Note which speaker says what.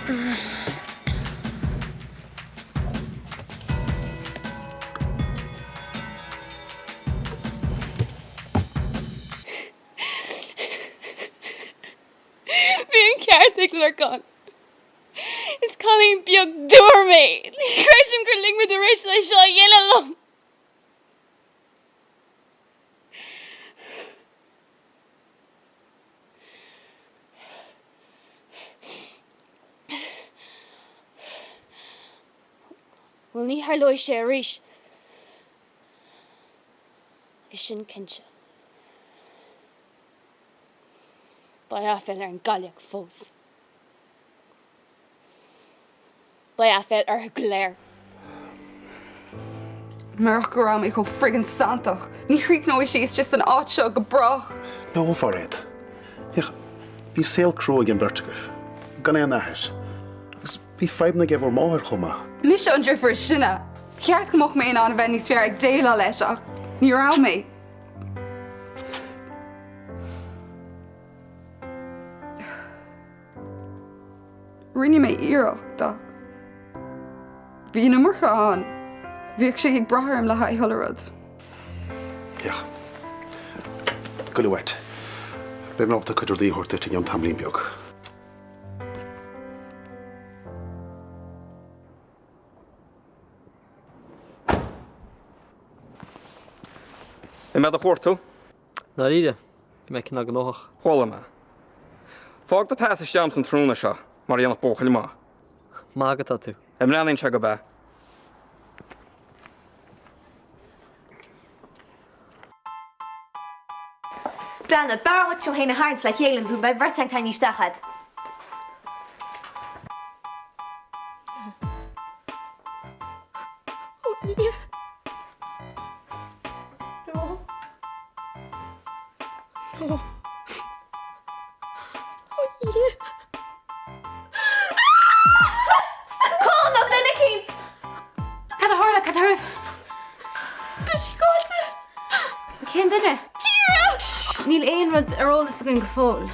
Speaker 1: Bhí an ceart ag Lorcán. Is cailín beag dúr mé. Ní chreidim gur lig mé do Rachel é seo a dhéanamh liom. Bhuel, ní tharlóidh sé arís. Agus sin cinnte. Beidh aiféala ar an gcailleach fós. Beidh aiféala orthu go léir.
Speaker 2: Murach go raibh mé chomh friggin santach, ní chríochnóidh sí istigh san áit seo go brách.
Speaker 3: No, a Mhairéad. Féach, bhí saol crua ag an bheirt agaibh, gan aon athair. Agus bhí fadhbanna ag bhur máthair chomh maith.
Speaker 2: Mise an deirfiúr is sine. Ba cheart go mbeadh mé in ann a bheith níos fearr ag déileáil leis ach ní raibh mé. Rinne mé iarracht ach bhí an iomarca ann. Bhíodh sé ag brath orm le haghaidh chuile rud.
Speaker 3: Féach. Gabh uait. Beidh mé ábalta cuid rudaí a thabhairt duit i gceann tamaillín beag.
Speaker 4: Bhí mé do chuartú.
Speaker 5: Dáiríre, bhí mé cineál gnóthach.
Speaker 4: Chuala mé. Fág do phas istigh a'm san tráthnóna seo, mar a dhéanfadh buachaill maith.
Speaker 5: Maith atá tú.
Speaker 4: An mbreathnaíonn sé gurb ea?
Speaker 6: Breathnaigh, b'fhearr dhuit tú féin a tharraingt le chéile nó beidh beirt againn tarraingthe isteach a'd. Conn, duine eicínt! Cad a tharla? Cad a tharla? Tá sí caillte! Cén duine? Ciara! Níl aon rud ar eolas againn go fóill.